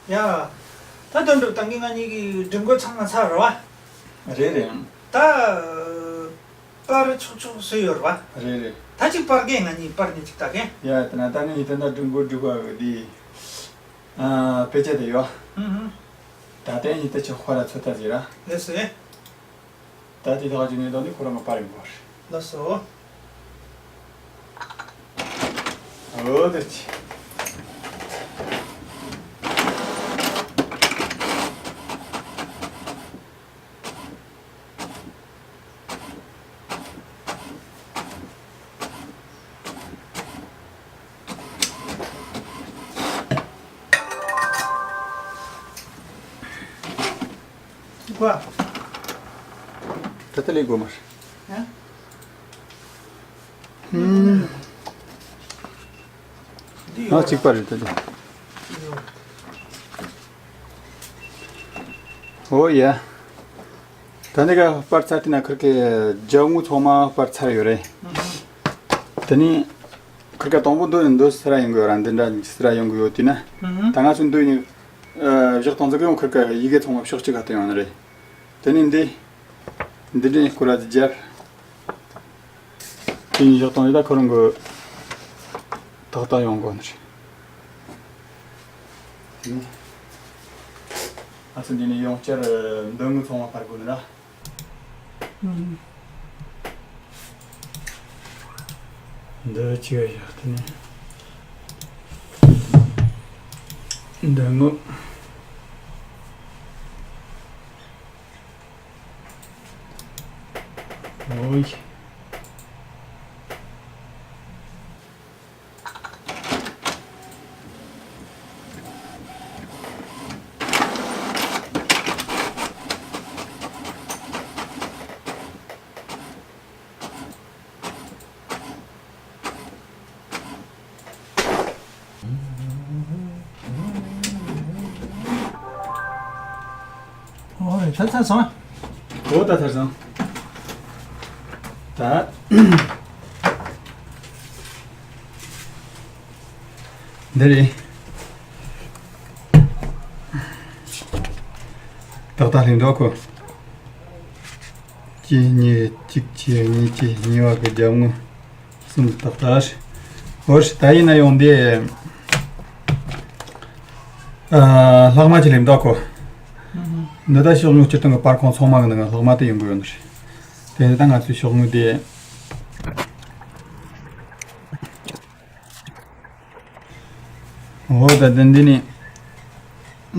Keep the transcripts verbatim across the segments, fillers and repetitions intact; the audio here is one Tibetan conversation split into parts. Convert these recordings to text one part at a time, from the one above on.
ཡ། ད་དོན་གྲུབ་ད་གིན་ང་གཉིས་ཀྱི་སྒྲིག་འགོད་ཚང་མ་ཚར་རེད་བ། རེད་རེད། ད་པར་ཆོག་ཆོག་བཟོས་ཡོད་རེད་བ། རེད་རེད། ད་ཅིག་པར་རྒན་ང་གཉིས་པར་གཉིས་ཅིག་ལྟ་གིན། ཡ་ད་ན་ད་ངས་ཡིན་ད་ད་སྒྲིག་འགོད་སྒྲིག་པ་འདི། ཨ་དཔེ་ཆ་དེ་ཡོད། ཧུམ་ཧུམ། ད་ལྟ་ཡིན་ད་ཆ་ཁོ་ར་ཚོད་ལྟ་ཟིག་ར། ལགས་སོ། ད་དེ་དག་ཅིག་ནས་དོན་དེ་ཁོ་རང་གི་པར་ཡིན་པ་རེད། ལགས་སོ། འོ་དེ་ཅི། ཀ། ད་ལྟ་ལས་དགོས་མ་རེད། ཨ། ཧུམ། འདི་ཡོད་ང་གཅིག་པ་རེད་ད་ལྟ། འོ་ཡ། ད་ནི་ག་པར་ཚར་དེ་ན་ཁིར་ཀའི་རྒྱབ་ངོས་ཚང་མ་པར་ཚར་ཡོད་རེད། དེ་ནི་ཁིར་ཀ་དང་པོ་འདི་འདི་སི་ར་ཡོང་གི་ཡོད་ར། འདི་འདྲ་སི་ར་ཡོང་གི་ཡོད་དུས་ན། ད་ང་ཚོ་འདི་ནི་བཞག་སྟངས་འཛུགས་ཡོང་ཁིར་ཀ་ཡི་གེ་ཚང་མ་ཕྱོགས་གཅིག་ག་དུ་ཡོང་ནི་རེད། དེ་ནི་འདི་འདི་འདྲའི་སྐོར་ལ་རྒྱབ། དེ་ནི་བཞག་སྟངས་འདི་ད་ཁོ་རང་གི་ཏག་ཏག་ཡོང་དགོས་ནི་རེད། ཨ་ཚོ་འདི་ནི་ཡོང་བསྐྱར་འདི་ངོས་ཚང་མ་ཕར་དགོས་ནི་ར། འདི་ཅི་ཡ་ཡ་དེ་ནི་འདི་ངོས། འོ་ཡ། ཨོ་རེད། ད་ཚར་སོང་། འོ་ད་ཚར་སོང་། ད་འདི་རེད། ཏག་ཏག་ལྷིང་འགྲོ་ཁོ། གཅིག་གཉིས་གཅིག་གཅིག་གཉིས་གཅིག་གཉིས་པ་གི་རྒྱབ་ངོས་གསུམ་ཏག་ཏག་རེད། འོ་རེད། ད་ཡིན་ན་ཡང་འདི་ཨ་ལྷག་མ་ཅིག་ལེན་འདུག་གོ། འདི་ད་ཕྱོགས་ངོས་སྤྱིར་བཏང་གི་པར་ཁང་ཚང་མ་གི་ནང་ལྷག་མ་དེ་ཡོང་གི་ཡོད་ནི་རེད། དེ་ནི་ད་ང་ཚོའི་ཕྱོགས་ངོས་དེ། འོ་ད་ལྡན་འདི་ནི་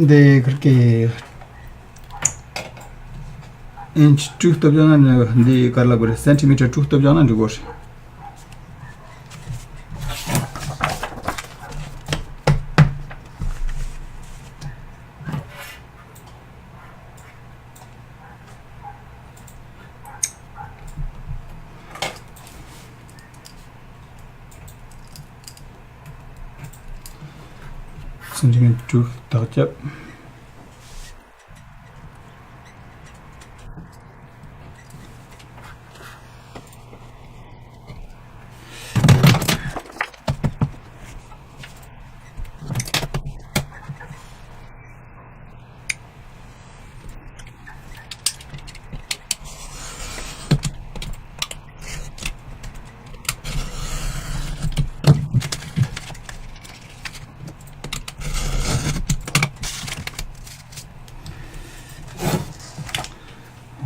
འདི་ཁིར་ཀའི་ཨིན་ཅི་དྲུག་སྟོབས་བྱང་ན་འདི་གར་ལ་དགོས་རེད། སེན་ཊི་མི་ཊར་དྲུག་སྟོབས་བྱང་ན་འགྲིག་གོ་རེད། སེན་ཊི་མི་ཊར་དྲུག་དག་རྒྱབ།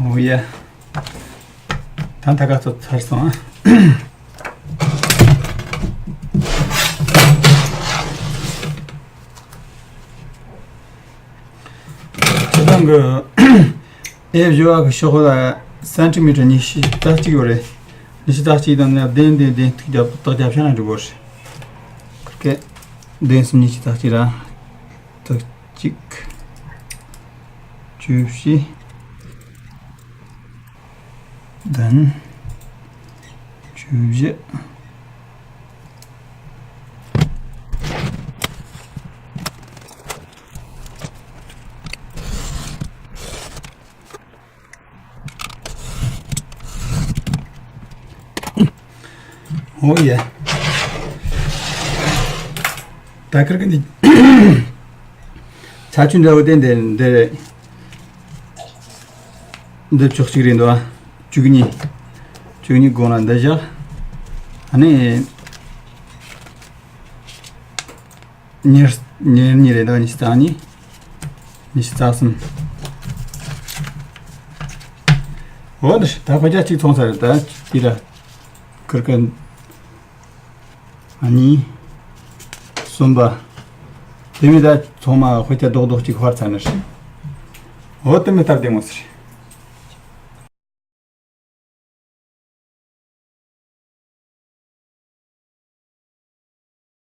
འོ་ཡ། ད་ད་ག་ཚོད་ཚར་སོང་ཨ། སྤྱིར་བཏང་གི་ཨེ་བཞི་བ་གི་ཤོག་ལ་སེན་ཊི་མི་ཊར་ཉི་ཤུ་རྩ་གཅིག་ཡོད་རེད། ཉི་ཤུ་རྩ་གཅིག་དང་ནི་བདུན་བདུན་བདུན་ཐིག་རྒྱབ་ཏག་རྒྱབ་ཤ་ན་འགྲིག་གོ་རེད། ཁེ་བདུན་གསུམ་ཉི་ཤུ་རྩ་གཅིག་ར། ཏག་གཅིག་བཅུ་བཞི། བདུན། བཅུ་བཞི། འོ་ཡ། ད་ཁིར་ཀ་འདི། ཆ་ཆུ་འདྲ་བོ་དེ་འདི་འདི་རེད། འདི་ཕྱོགས་གཅིག་རེད་འདུག་ཨ། བཅུ་གཉིས། བཅུ་གཉིས་གོང་ལ་འདི་བཞག་ཨ་ནི། ཉེར་ཉེར་གཉིས་རེད་འདུག་ཉི་ཤུ་རྩ་གཉིས། ཉི་ཤུ་རྩ་གསུམ། འོ་འདི་ད་དཔེ་ཆ་གཅིག་ཚོང་ས་རེད། ད་དེ་ལ་ཁིར་ཀ་ཨ་ནི། གསུམ་པ། དེ་མི་ད་ཚང་མ་དཔེ་ཆ་རྡོག་རྡོག་གཅིག་ཕར་ཚར་ནི་རེད། འོ་དེ་མི་ལྟར་བདེ་མོ་ཟེར།